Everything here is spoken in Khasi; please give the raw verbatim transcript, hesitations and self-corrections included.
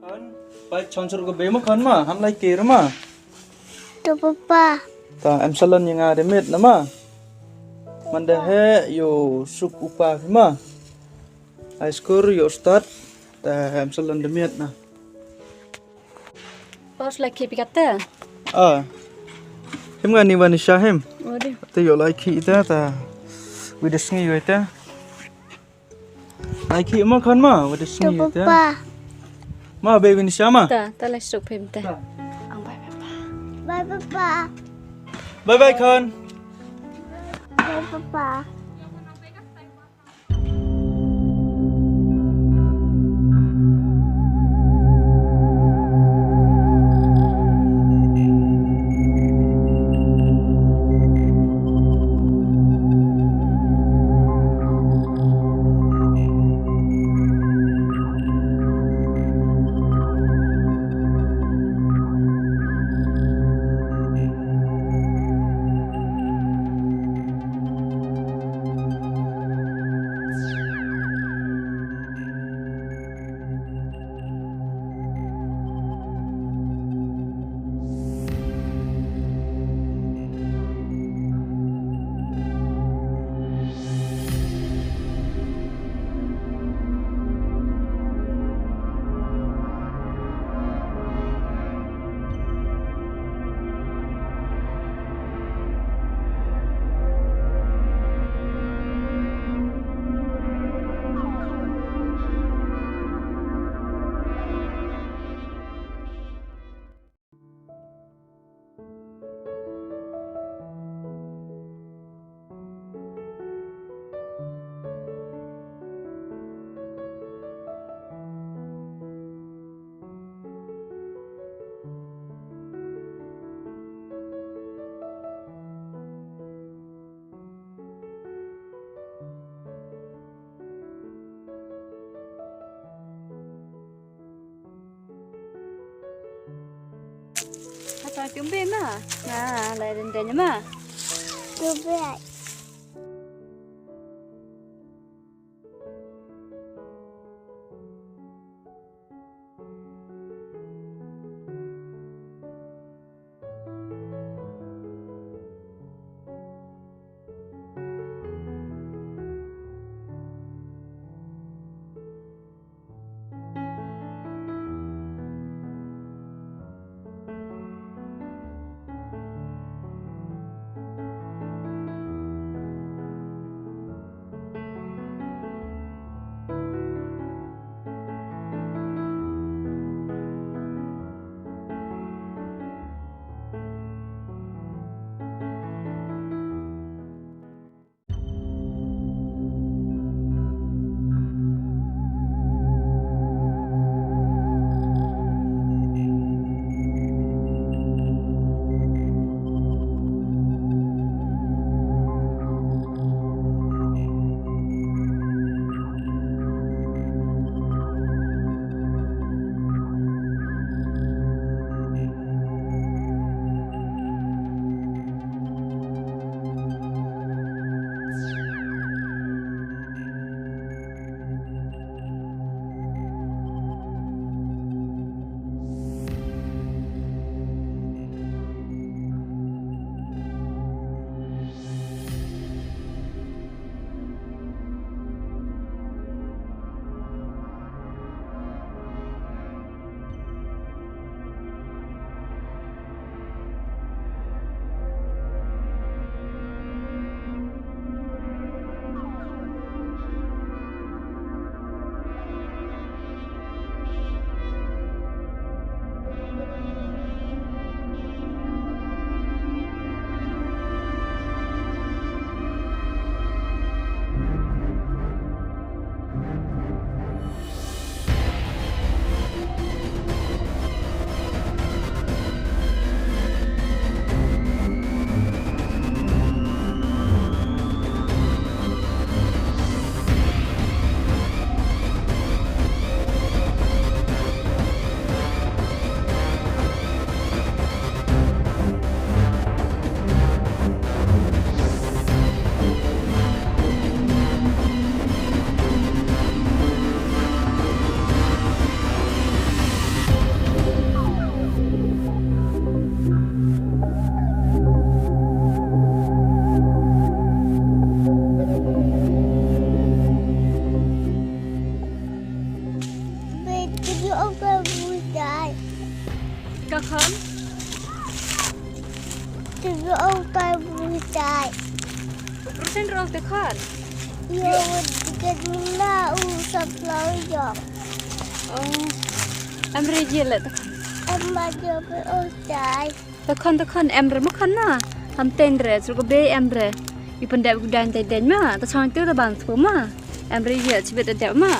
Khon, peit shon shuh ka bei ma khon ma, ham lai kir ma. To papa. Ta em salon ïa nga de miet na ma. Man da he ïoh suk u pa phi ma. Ai skur ïoh stad. Ta em salon de miet na. Pos la ki pikata. Ah. Him nga ni Vanisha him. Ode. Te ïoh lai ki ta ta. Wi de sngi wi ta. Ai ki ma khon ma, wi de To sngi ta. Papa. Ma bei Vanisha ma. Ta, ta lai suk phim ta. Ta. Ang bye papa. Bye papa. Bye bye khon. Bye papa. Hata kum be ma. Na, lai den den ma. Kum be. Te khon. Yo, get mina u sa flower yo. Oh. Em re ye le te khon. Em ba yo be o tai. Te khon te khon em re ma khon na. Ham ten re sru ko be em re. I pen dep gu dan te den ma. Te chang te te ban spu ma. Em re ye chi be te dep ma.